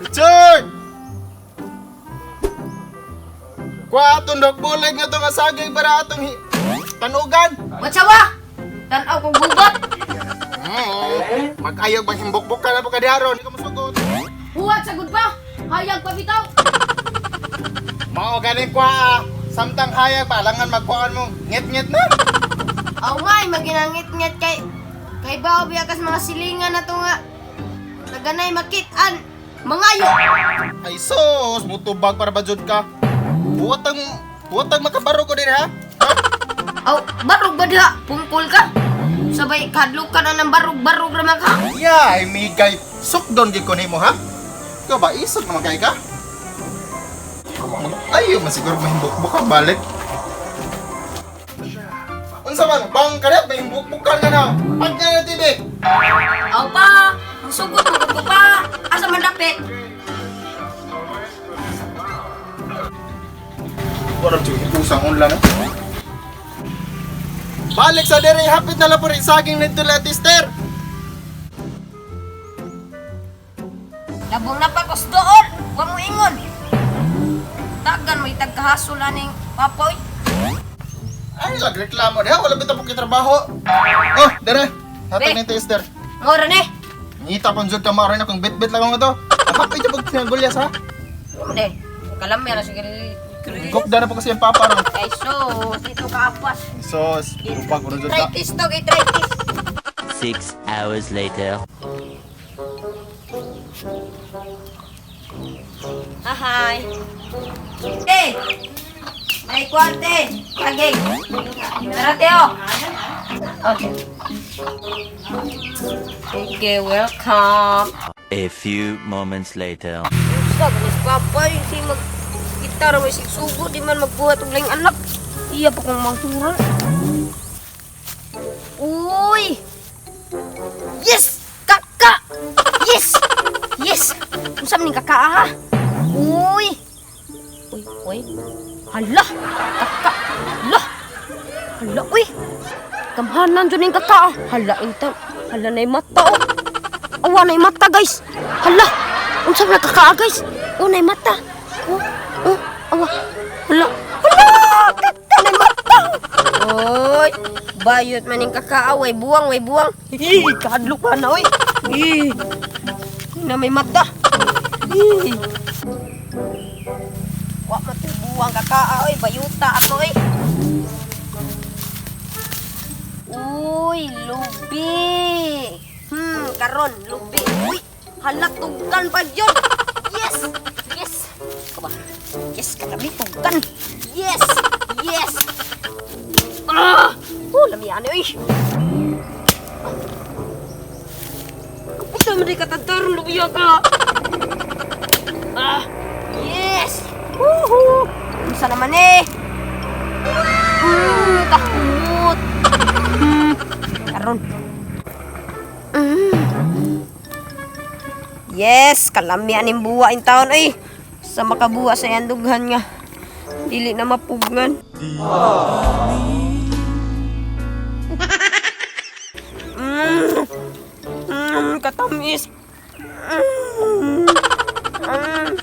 Richard! Kuha atong bulig nga itong saging para atong tanugan. Watsawa! Tanaw kong gubat! Mag-ayog bang himbukbuk ka na po kadiharon. Hindi ka musugot. Huwat sa pa! Hayag pa bitaw! Mao galing kuha ah. Samtang hayag pa, langan magkuhaan mo. Ngit-ngit na. Aw may, maginangit-ngit kay... Kay bao biya kas mga silingan na to nga. Naganay makit-an! Mangayo! Ay sus, mutubag para ba jud ka? Buwatang, buwatang makabaro ko din ha? Ha? Aw, barog ba diha? Pungkol ka? Sabay, kadlok ka na ng barog-barog raman ka. Yeah, ay migay. Sukdon gid ko nimo ha? Ikaw ba isog na magay ka? Ayo man siguro mahimbukbuk ang balik. Unsa man bang karet mahimbukbukan ka na. Pag nga na TV. Aw pa! Musugot mo ko pa! Asa man dapit? Wala jud ipusang unla no. Balik sa dere hapit na lang po rin saging nito la tister. Labong na pa doon! Wa mo ingon! Tagan mo itag kahasol aning papoy. Ay lagreklamo diha wala bitaw po trabaho. Oh, dere. Hatag Be. ni tister. Ngora ni! Ngita pang jud ka maoray na kung bit-bit lang ako to. Hapit jud pag sinagulyas ha. Hindi. Kalamya na siguro. Gupda na po kasi ang papa ron. Ay so, dito ka apas. Sos, upag ko na jud ka. Tritis to, kay tritis. 6 hours later. Ahay. Eh! May kwante! Lagi! Tara, Teo! Okay. Okay, welcome. A few moments later. Sa, ganis papay, si mag... Gitara may sigsugo, di man magbuhat og laing anak. Iya pa kong manghuran. Uy! Yes! Kaka! Yes! Yes! Unsa man ning kaka ha? Uy! Uy, uy. Hala! Kaka! Hala! Hala, uy! Kamhanan dyan ning kaka ah. Hala, intan. Hala na mata oh. Awa na mata guys. Hala! Unsa man kaka ah, guys? Oh, na mata. Oh, oh, awa. Hala. Hala! Kaka na mata. Oy, bayot man ning kaka ah. Way buwang, way buwang. Ih, kadlok pa na oy. Ih. Na may mata. Ih. Wa man to'y buwang kaka ah, oy, bayuta ato oy. Uy, lubi. Karon lubi. Uy, hala tugkan pa yun. Yes, yes. Kaba. Yes, katabi tugkan. Yes, yes. Ah! Oh, lamian oy. Ito mo di katadtar lubi ka. Ah, yes. Woohoo! Unsa naman eh? Kahumot. Karon. Yes, kalami aning buwa in taon ay. Sa makabuwa sa iyang dughan nga. Dili na mapugngan. Katamis. Mm. Mm.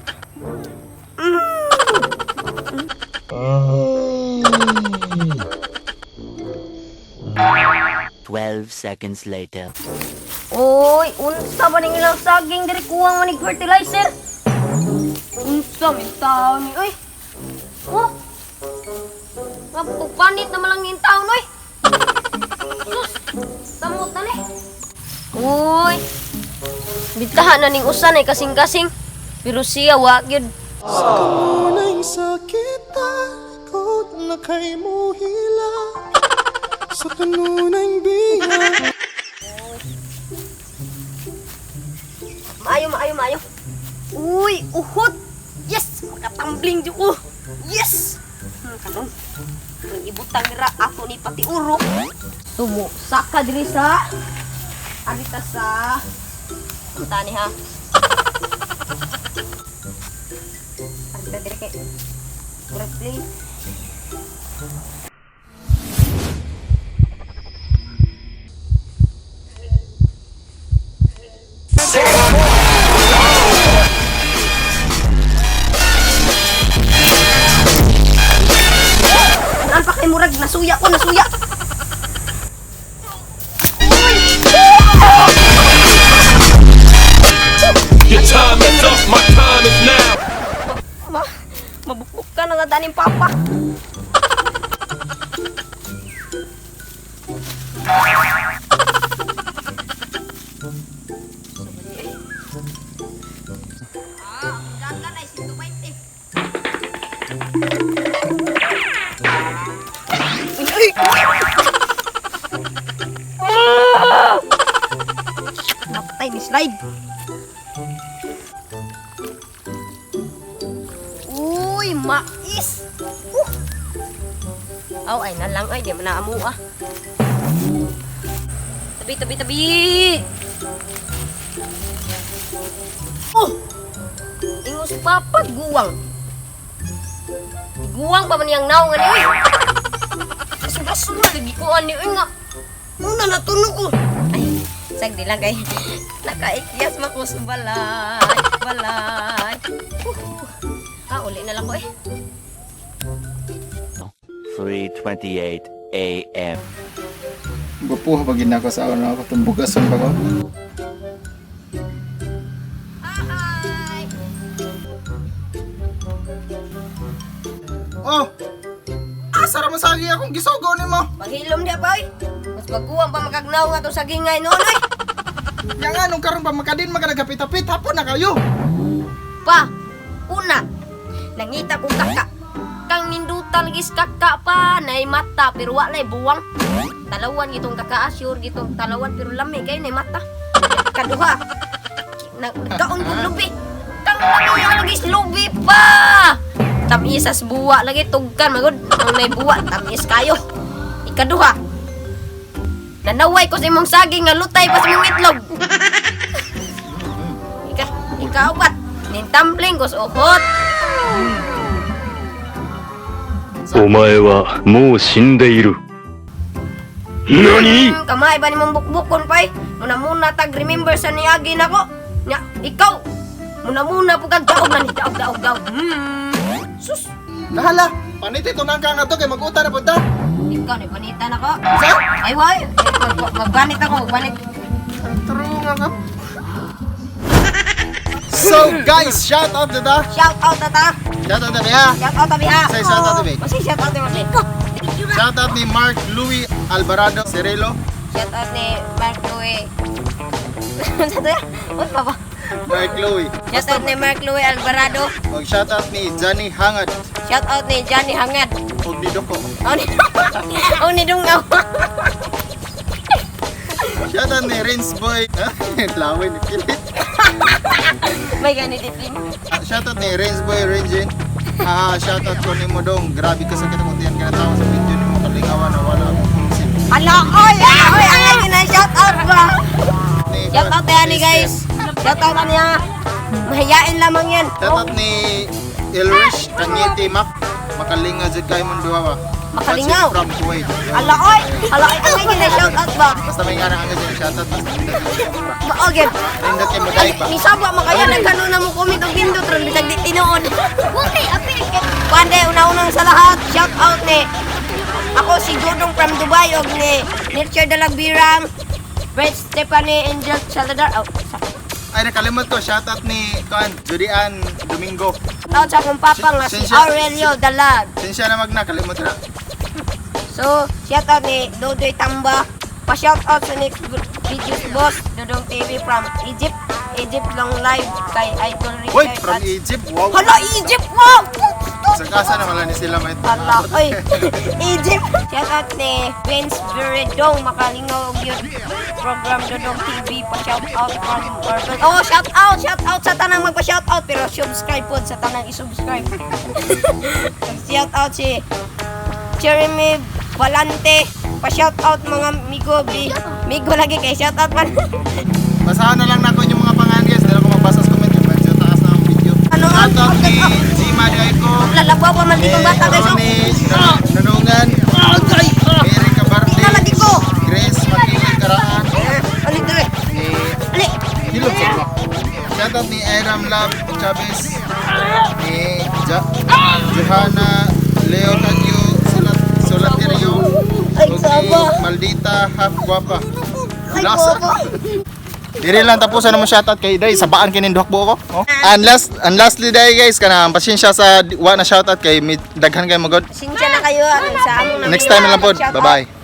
12 seconds later. Oy, unsa ba ning ilang saging diri kuwang man ning fertilizer? Unsa man taon ni oy? Oh. Mapupanit naman lang ning taon oy. Sus, tamot na ni. Uy. Bitahan na ning usan ay kasing-kasing. Pero siya wa gyud. Kanunay sakit takot na kay mo hila sa kanunay biya. Maayo, maayo, maayo. Uy, uhot. Yes, makatambling di ko. Yes. Kanon. Ang ibutang ra ato ni pati uro. Sumo saka diri sa arita sa Punta ni ha. Arita diri kay Murag play. lang na ning papa. Ah, ang dagan ay 120. Uy, uy! Ah! Napatay ni slide. Uy, mais! Aw, ay nalang ay, di man na amo ah. Tabi, tabi, tabi! Oh! Ingos papa, guwang. Guwang pa man niyang naong ani, uy! Kaso-kaso na, lagi ko ani, uy nga. Una, natunog ko. Ay, sagdi lang kay. Nakaikyas mako sa balay, balay. Ah, uli na lang ko eh. 3:28 a.m. Gupuha pag ako sa ano ako itong bugason ba ko? Hi! Oh! Asa ra man sagi akong gisugo nimo? Paghilom dia pa, oy. Mas baguang pa makagnaw nga itong sagingay noon, oy. Yang anong karon pa makadin makanagapit-apit hapon na kayo. Pa, una, nangita kong kaka. Kang nindutan gis kaka pa, nay mata, pero walay buwang. Talawan gitong kaka, ah, sure gitong talawan, pero lami kayo nay mata. Kaduha, nagkaon kong lubi. Kang lami ang lagi lubi pa! Tamisas buwa lagi, tugkan, magod. Ang may buwa, tamis kayo. Ikaduha, nanaway ko sa imong saging nga lutay pa sa imong itlog. Ika, ikaapat, nintumbling ko sa uhot. お前はもう死んでいる。何 Kamay ba ni mong bukbukon pay? Muna-muna tag remember sa niagi nako. Nya, ikaw. Muna-muna po kag daog na ni daog daog daog. Sus, Nahala, paniti tunang ka nga to kay mag-uta na punta. ikaw ni panita nako. Sa? Ay way, magbanit ako, magbanit. Ang true nga ka. So guys, shout out to ta. Shout out tata. Shout out to ha. Shout out tabi ha. Say shout out tabi. Masay shout out tabi. Shout out ni Mark Louis Alvarado Cerelo. Shout out ni Mark Louie. Sa to ya? What pa ba? Mark Louis. Shout out ni Mark Louie Alvarado. Og shout out ni Johnny Hangad. Shout out ni Johnny Hangad. Og ni Doko. Oh ni Oh ni Dungaw. Shout out ni Rince Boy. Lawin ni Pilit. May ganit din. Shout out ni Rince Boy Rinjin. Ah, shout out ko nimo dong. Grabe ka sakit akong tiyan ka sa video nimo kalingawan na wala akong pulsin. Ala, oy, oy, ang lagi na shout out ba? Ni- Shout out tayo ni guys. Shout out niya. Mahiyain lamang yan. Shout out ni Elrich Kanyete Mac. Makalinga jud kay mong duha ba. Makalingaw. Watching from Kuwait. Ala, oy, ala, oy, ang lagi na shout out ba? Basta may nga na ang shout out. Basta Maogin. Nindot kay magay pa. Ni saba makaya nagkano na mo comment og pindot ron bisag di tinuod. Pande una-unang sa lahat, shout out ni ako si Dudong from Dubai og ni Nurture Dalagbirang, Brett Stephanie Angel Saladar. Oh, Ay nakalimot ko shout out ni kuan Judy Ann Domingo. shout out sa akong papa nga si Aurelio Dalag. Sinsya na magna kalimot na. So, shout out ni Dodoy Tamba. Pa-shout out sa next videos boss, Dodong TV from Egypt. Egypt long live kay Idol Richard. Hoy, from Egypt. Wow. Hala, Egypt! Wow! Sa kasa na wala ni sila may. Hala, oy! Egypt! Shout out ni Vince Veredong, makalingaw yun. Program Dodong TV, pa-shout out from Urban. Oh, shout out! Shout out sa tanang magpa-shout out, pero subscribe po sa tanang isubscribe. Shout out si Jeremy Valante. Pa-shout out mga migo, bi. Migo lagi kay shout out man. Basahan na lang nako yung mga pangalan guys. Dahil ako magbasa sa comment yung medyo taas na ang video. Ano nga? Shout out ni Gima Daiko. Lalabaw pa man ditong bata guys. oh. Ronnie Nanungan. Mary Cabarde. Tingnan lagi ko. Grace Makiling Karaan. Ali dire. Ni Ali. Hilog sa mga. Shout out ni Aram Love Chavez. Ni Johanna Leo Tagyo Sulat Solaterio. Ay, Ug ni saba. Maldita Half Guapa. Ay, Lasa. guwapa. Diri lang tapusan na mo shoutout kay Day. Sabaan kinin duhak buo ko. Oh. And lastly day guys, kanang pasensya sa wa na shoutout kay daghan kay magod. Sinsya na kayo ang sa among Next time na lang pod. Bye-bye.